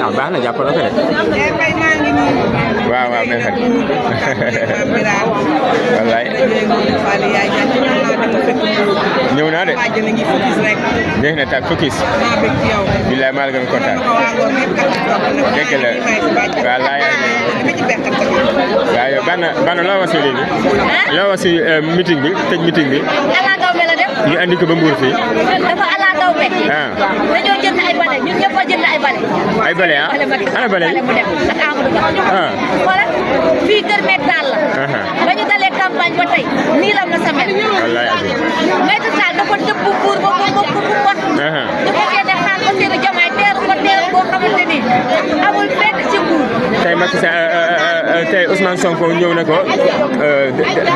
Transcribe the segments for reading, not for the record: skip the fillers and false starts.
ah baax na jàppale ko de. waaw waaw mais xel. wallaay. ñëw naa de. neex na tak focus. bilaay maa la gën a kontaan. dëgg la wallaay. waaw yow bana loo wax si léegi. loo wax si meeting bi tëj meeting bi. ñu andi ko ba Mbour fii. dafa ala daw be. dañoo jënd ay bale ñun ñëpp a jënd ay bale. ay bale ah ana bale yi. mu dem ak Amadou Ba. voilà fii Kër Métal la. ba ñu dalee campagne ba tey nii la ma sa mel. wallaay abi. Maître Sall dafa dëpp Mbour ba mu wax. ñu ko génne xaar ko Bassirou Diomaye teeru boo xamante ni amul fenn ci Mbour. tey Macky Sall tey Ousmane Sonko ñëw na ko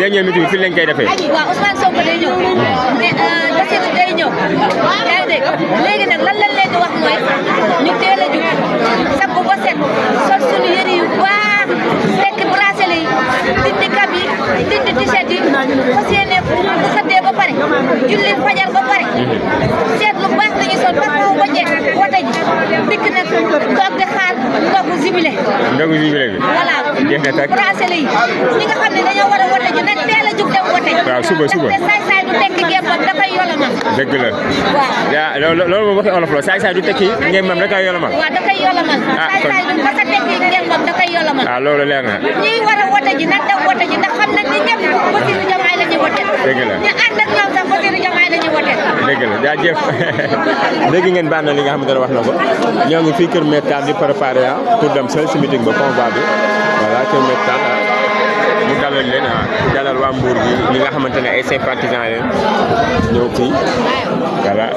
dernier meeting bi fii lañ koy defee. waaw Ousmane Sonko day ñëw mais Bassirou day ñëw yaa ngi dégg léegi nag lan lañ leen di wax mooy ñu teel a jug sangu ba set sol suñu yëre yu baax tekki bracelet yi dindi kab yi dindi t-shirt yi fas yéene bu xëddee ba pare julli fajar ba pare seet lu baax la ñuy sol ba xaw ba jeex wote ji dikk nag toog di xaar ndogu zibilé. ndogu zibilé bi. voilà jeex na tàkk bracelet yi ñi nga xam ne dañoo war a wote ji nag teel a jug dem wote ji. waaw suba ndaxte saay-saay du tekki gémbam dafay yolomal. dëgg la. waaw yaa loolu moom waxi olof la saay-saay du tekki gémbam dafay yolomal. waaw dafay yolomal. saay-saay du mas a tekki gémbam dafay yolomal. ah loolu leer na. ñi war a wote ji nag dem wote ji ndax xam nañ ni ñëpp Bassirou Diomaye la ñuy wote. dëgg la ñu ànd ak ñoom sax Bassirou Diomaye la ñuy wote. dëgg la jaajëf dégg ngeen baax na li nga xamante ne wax na ko ñoo ngi fii Kër Métal di préparé pour dem seul si meeting ba convoi bi voilà Kër Métal mu dalal leen dalal waa Mbour bi ñi nga xamante ne ay sympathisants leen ñëw fii voilà.